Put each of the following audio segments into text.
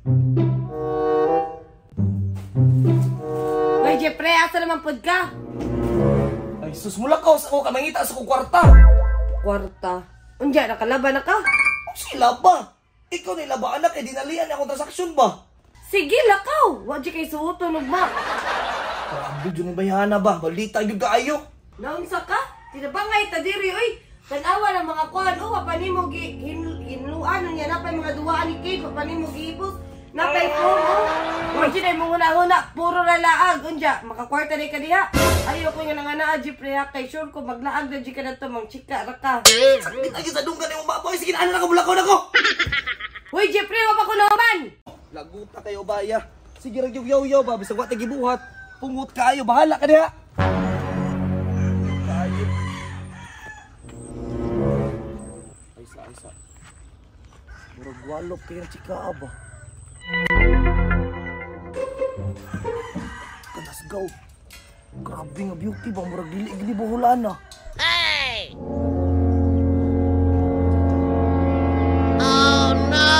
Hoy, Jeffrey, asa naman pod ka? Ay, sus, mula ka sa ako kamangita sa kong kwarta. Kwarta? Unja, nakalaban na ka? Sila ba? Ikaw nila ba, anak? Eh, dinalian akong transaksyon ba? Sige, lakaw! Wa di kay suoton ugma. Grabe, dyan yung bayhana ba? Balita yung kaayo. Naunsa ka? Tinabangay ta diri, oy! Tanawa ng mga kuan, oh, wapanimo hinluan niya, napay mga duwaan ni Kate, wapanimo giipos, napay phone, oh. Uy, di na mong huna-huna, puro na laag, unja, makakwarta ni ka diha. Ayaw ko nga nga naa, Jeffrey, ha, kay sure ko, maglaag na di ka na to, mang chika, ra ka. Sakit lagi sa dunggan ni mong baboy, sige, ano na ka, bulakaw na ko! Uy, Jeffrey, wapa ko naman! Laguta kayo, baya. Sige, ragyaw-yaw-yaw ba, bisag wa gibuhat. Pungot kaayo, bahala ka diha. Ay, sa, ay, sa. Murag walop kayo ng chika ba? Kanasgaw. Grabe nga beauty ba? Murag dili-gili buhulan na. Hey! Oh no!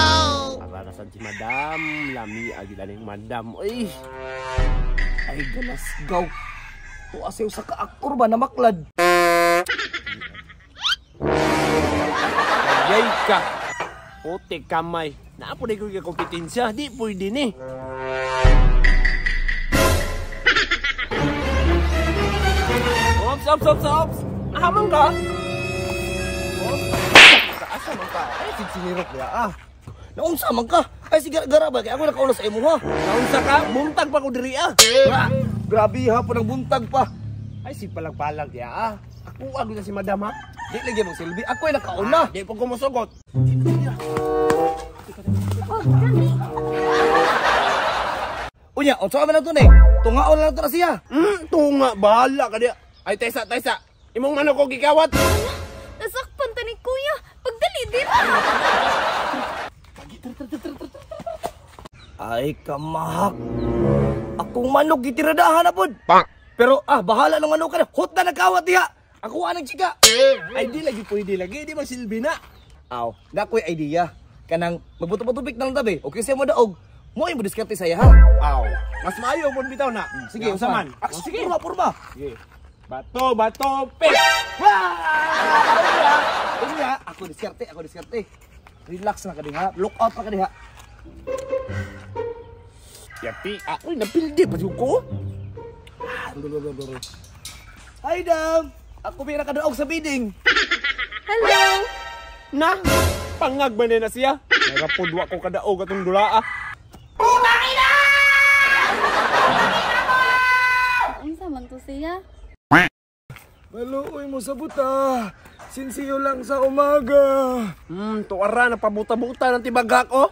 Aranasan si madam. Lami agila ning madam. Uy! Ay, galasgaw. O asaw sa kaaktor ba na maklad? Ayay ka! Puti kamay. Naapo na ko yung kompetensya. Di pwede ni. Ops, ops, ops, ops! Ahamang ka! Ops! Asa man ka? Ay, sinirok niya ah. Naunsa man ka? Ay, sige, gara ba? Kaya ako nakauna sa imo ha. Naunsa ka? Buntag pa ko diri ah. Grabe ha, po ng buntag pa. Ay, si palag-palag ya ah. Ako agad na si madam ha. Di lagi mong silbi. Ako ay nakauna. Di po ko musugot. Unya, unsa man lang to ni? Tungaon lang to na siya. Tunga, bahala ka diya. Ay, tesa, tesa. Imong manok ko gikawat. Nasakpan ta ni kuya. Pagdali dira. Ay, kamahak. Akong manok gitiradahan na pod. Pero bahala ng manok ka na. Hot na nagkawat diha. Ako anang chika. Ay, di lagi pwede lagi. Di magsilbi na. Aw, nakoy idea. Kanang magbuto-butubik na lang tabi. Okay siya mo daog. Mo mo diskarte saya ha. Aw, mas maayo pud bitaw na. Sige, unsa man. Sige, purma, purma. Sige. Bato, bato, pik. Wah! Unya, ako diskarte, ako diskarte. Relax na ka diha. Look out na ka diha. Yapi, uy, napildi pa ko. Hi, Dam. Ako may nakadaog sa bidding. Hello. Na, pangag ba na siya? Narapod wa ko kadaog atong dulaa. Unsa man to siya? Maluoy mo sa buta. Sinsiyo lang sa umaga. Tuara na pabuta-buta ng tibagak oh.